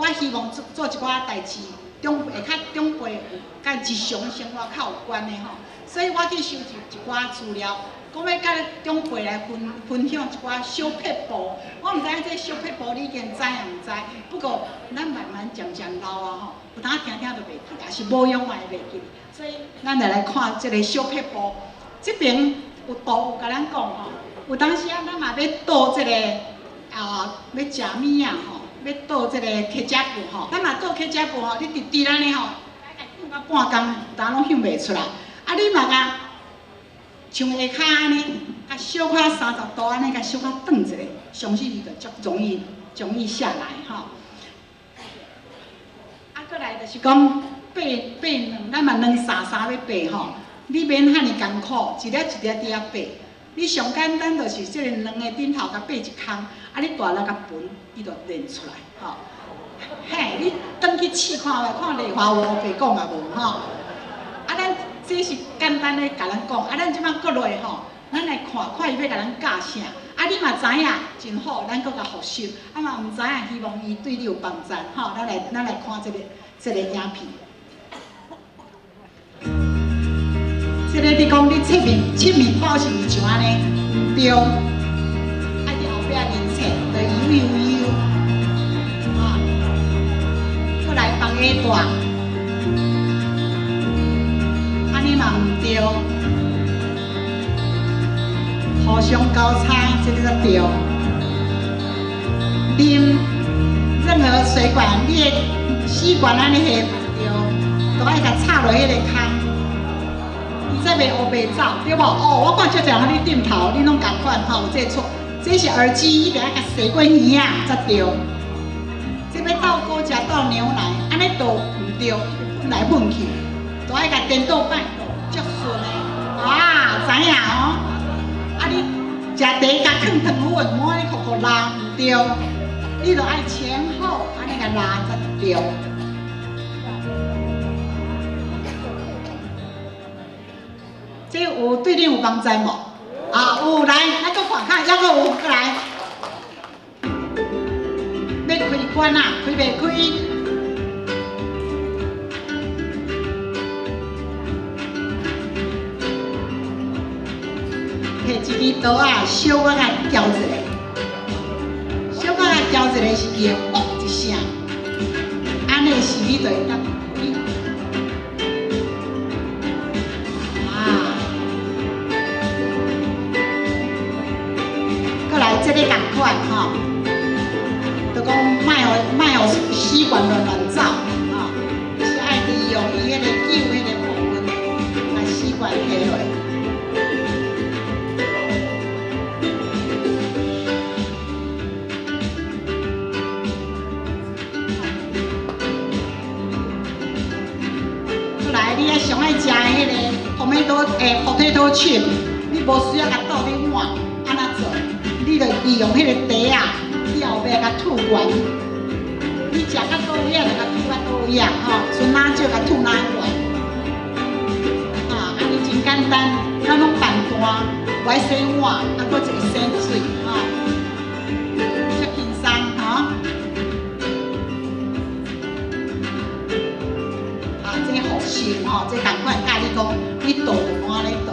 我希望做做一寡代誌，長會較長輩有佮日常生活較有關的吼，所以我去收集一寡資料，講欲佮長輩來分分享一寡小撇步。我毋知影這小撇步你已經知抑毋知，不過咱慢慢漸漸老啊吼，有當聽聽就袂記，抑是無用嘛會袂記。所以咱就來看這个小撇步。這爿有圖有共咱講吼，有當時啊，咱嘛欲倒這个啊，欲食物仔吼。欲倒這个 ketchup 吼，咱若倒 ketchup 吼，你直直按呢吼，向到半工，有當攏向袂出來。啊，你嘛共像下跤按呢，共小可30度按呢，共小可轉一下，相信伊就足容易容易下來吼。啊，閣來就是講掰掰卵，咱嘛卵沙沙欲掰吼，你免遐爾艱苦，一粒一粒佇遐掰。你上簡單就是這个卵的頂頭共掰一空，啊，你大力共歕，伊就練出來，吼。嘿，你轉去試看覓，看麗華有烏白講啊無吼？啊，咱這是簡單的共咱講，啊，咱這擺閣落吼，咱來看看伊欲共咱教啥。啊，你嘛知影，真好，咱閣共複習。啊嘛毋知影，希望伊對你有幫助，吼。咱來看這个影片。這个你講你切麵切麵包是毋是像按呢？毋對，愛佇後壁面切，就悠悠悠，啊，閣來放下大，按呢嘛毋對，互相交叉，這个才對。啉任何水管，你的吸管按呢下毋對，都愛共插落彼个空。才袂烏白走，對無？哦，我看足濟人咧點頭，恁攏仝款吼，有這個錯。這是耳機，一定愛共洗過耳仔才對。這欲倒果汁、倒牛奶，按呢倒毋對，噴來噴去，都愛共顛倒擺倒，足順的。啊，知影吼？啊，你食茶共囥糖粉，莫按呢扣扣拉，毋對。你著愛前後按呢共拉才對。這有對你有幫助無？啊，有來，咱閣看看，猶閣有，閣來。欲開關啊，開袂開？摕一支刀仔，小可共撬一下，小可共撬一下是伊會嘣一聲，按呢是你就會當開。啊，閣來這个仝款吼，就講莫予莫予死管亂亂走吼，是愛利用伊彼个救彼个部分，共死管提落。閣來，你愛上愛食的彼个 tomato 欸 potato chip，你無需要共倒佇碗，按怎做？你就利用彼个袋仔，你後壁共吐懸。你食到佗位仔，就共吐到佗位仔，吼，賰哪少共吐哪懸。啊，按呢真簡單，咱攏辦單，無愛洗碗，啊，閣一个省水，吼，足輕鬆，吼。啊，這複習吼，這仝款教你講，你倒就按呢倒。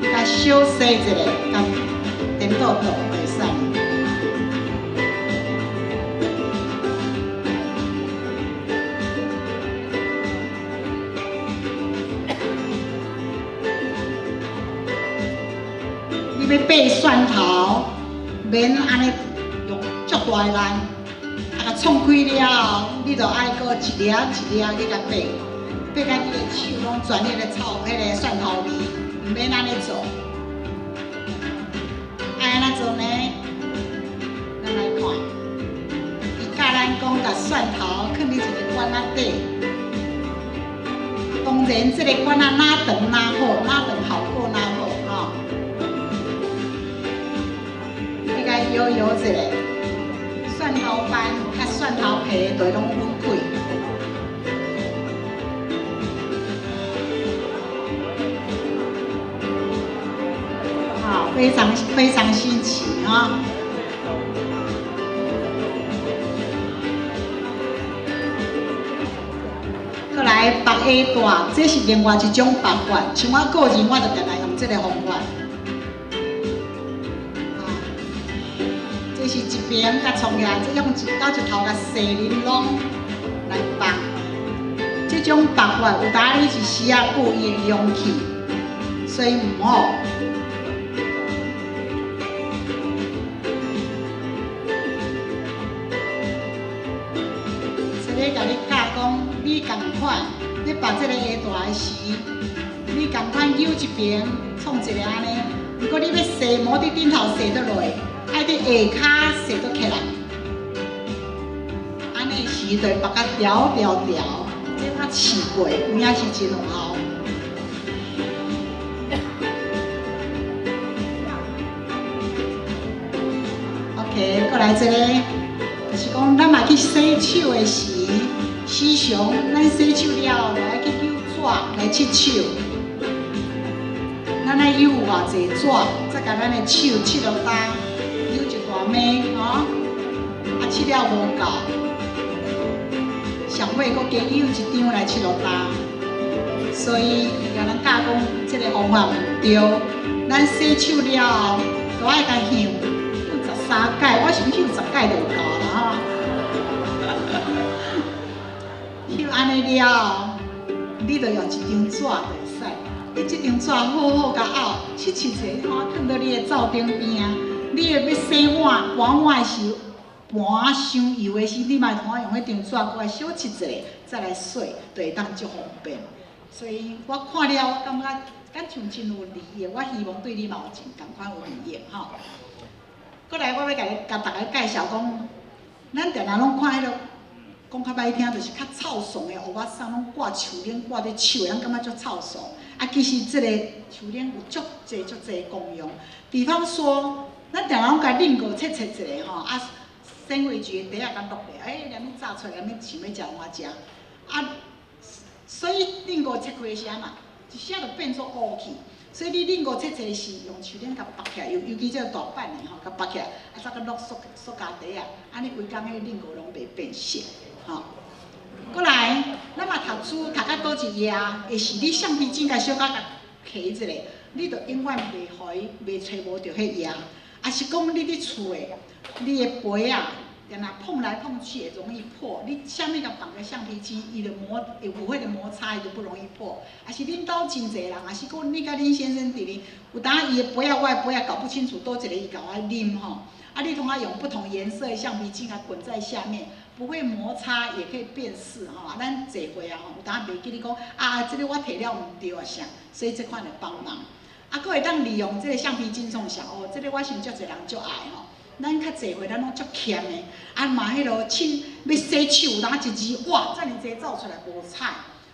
共小洗一下，共顛倒倒就會使。你欲掰蒜頭，免按呢用足大的力，啊，共創開了後，你就愛閣一粒一粒去共掰，掰到你的手攏全彼个臭彼个蒜頭味，毋免按呢做。愛按怎做呢？咱來看，伊教咱講，共蒜頭囥佇一个罐仔底。當然，這个罐仔哪長哪好，哪長效果哪好，吼。你共搖搖一下，蒜頭斑佮蒜頭皮就會攏分開。非常非常新奇啊！阁来缚鞋带，这是另外一种缚法。像我个人，我就定定用这个方法。这是一边佮创起来，这用一到一头共细玲珑来缚。这种缚法有当你是需要顾伊的勇气，所以毋好。这个共你教讲，你仝款，你缚这个鞋带的时，你仝款扭一边，创一个按呢。毋过你欲洗，无伫顶头洗倒落，爱伫下跤洗倒起来。按呢时就会缚甲牢牢牢，这我试过，有影是真有效。OK，阁来这个，就是讲咱嘛去洗手的时，时常咱洗手了后，就爱去揪纸来拭手。咱爱揪偌济纸，才共咱的手拭落焦，揪一大暝吼，啊拭了无够，上尾阁加揪一张来拭落焦。所以，共咱教讲这个方法毋对。咱洗手了后，都爱共揤13摆，我想揤10摆就有够啦吼。揤按呢了后，你就用一张纸就会使。你这张纸好好共拗，拭拭者，吼，囥佇你的灶顶边啊。你的欲洗碗、盘碗的时，盘伤油的时，你嘛会通用彼张纸阁来小拭一下，再来洗，就会当足方便。所以我看了，我感觉敢像真有利益，我希望对你嘛有真仝款有利益吼。阁来，我欲共大家介绍讲，咱定定拢看彼个，讲较歹听，就是较臭怂的乌仔送拢挂手链挂伫手，咱感觉足臭怂。啊，其实这个手链有足济足济功用。比方说，咱定定拢共拧过切切一下吼，啊，纤维纸的袋仔共落咧，哎，连你炸出来，连你想欲食换食。啊，所以拧过切开时按怎，一下就变做乌去。所以你拧过切切时，用手链共缚起来，尤其这个大板的吼，共缚起来，啊，再阁落塑胶袋仔，按呢规工彼个拧过拢袂变色，吼。阁来，咱嘛读书读到佗一页，会是你橡皮筋共小可共揢一下，你就永远袂予伊袂揣无著彼页。抑是讲你伫厝的，你的杯仔，定定碰来碰去会容易破。你啥物共绑个橡皮筋，伊就摩会有彼个摩擦，伊就不容易破。抑是恁兜真济人，抑是讲你佮恁先生伫咧，有当伊的杯仔，我的杯仔搞不清楚，佗一个伊共我啉吼。啊，你通啊用不同颜色的橡皮筋共滚在下面，不会摩擦，也可以辨识吼。啊，咱济岁啊吼，有当袂记你讲啊，这个我提了毋对啊啥，所以这款会帮忙。啊，阁会当利用这个橡皮筋创啥？哦，这个我想足济人足爱吼。咱较济岁，咱拢足俭的，啊嘛彼落清欲洗手，有当一字哇，遮尔济走出来无彩，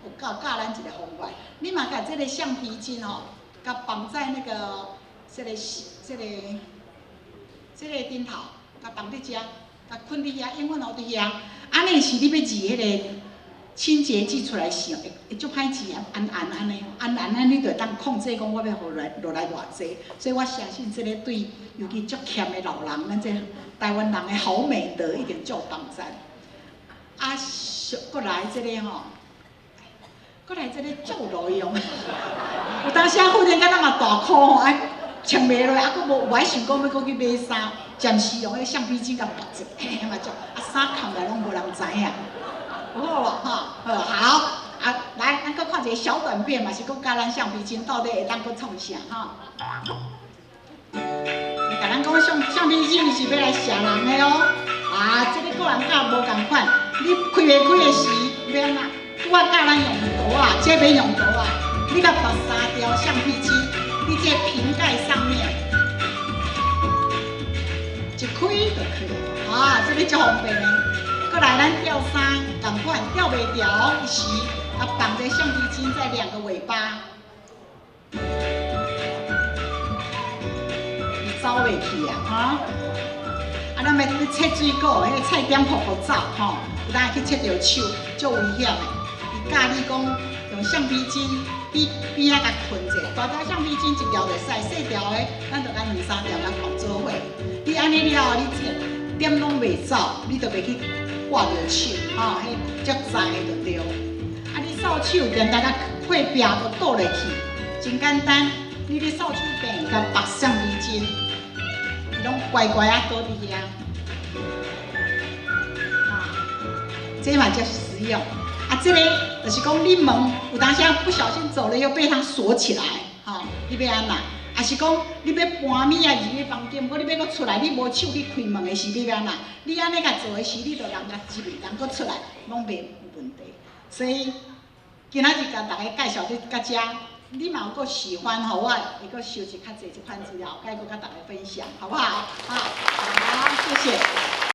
有教教咱一个方法。你嘛共这个橡皮筋吼，共绑在那个这个顶头，共绑伫遮，共捆伫遐，永远留伫遐。按呢是你欲挤彼个清洁剂出来时，会足歹挤啊，按按按呢，按按按你就会当控制讲我欲予来落来偌济。所以我相信这个对尤其足俭的老人，咱这台湾人的好美德一定足帮赞。啊，阁来这个吼，阁来这个足有路用。有当时啊，忽然间咱嘛大箍吼，啊穿袂落，啊，阁无有爱想讲欲阁去买衫，暂时用彼个橡皮筋共绑一下，嘛足，啊衫囥来拢无人知影。好无吼，好，好，啊，来，咱阁看一个小短片嘛，是阁教咱橡皮筋到底会当阁创啥吼。共咱讲橡皮筋是欲来射人的哦，啊，这个个人教无仝款，你开袂开的时欲按怎？拄仔教咱用刀仔，这免用刀仔，你共绑三条橡皮筋，伫这瓶盖上面，一开就开，啊，这个足方便的。阁来咱吊衫，仝款吊袂牢时，啊绑这橡皮筋在两个尾巴，伊走袂去啊，吼！啊，咱欲切水果，彼个菜点噗噗走，吼，有当去切著手，足危险的。伊教你讲用橡皮筋去邊邊仔共睏者，大條橡皮筋一條就會使，細條的咱就共兩三條共綁做伙。你按呢了後，你這點攏袂走，你就袂去割著手，吼，彼足知的就對。啊，你掃帚定定共火壁閣倒落去，真簡單。你咧掃帚柄共縛橡皮筋，伊攏乖乖仔倒佇遐。啊，這嘛足實用。啊，這個就是講你門有當時不小心走了，又被它鎖起來，吼，你欲按怎？抑是講你欲搬物仔入去房間，無你欲閣出來，你無手去開門的時，你欲按怎？你按呢共做的時，你就人共入去，人閣出來，攏袂有問題。所以今仔日共大家介紹到遮，你嘛有閣喜歡吼，我會閣收集較濟這款資料，閣閣共大家分享，好不好？好，好，謝謝。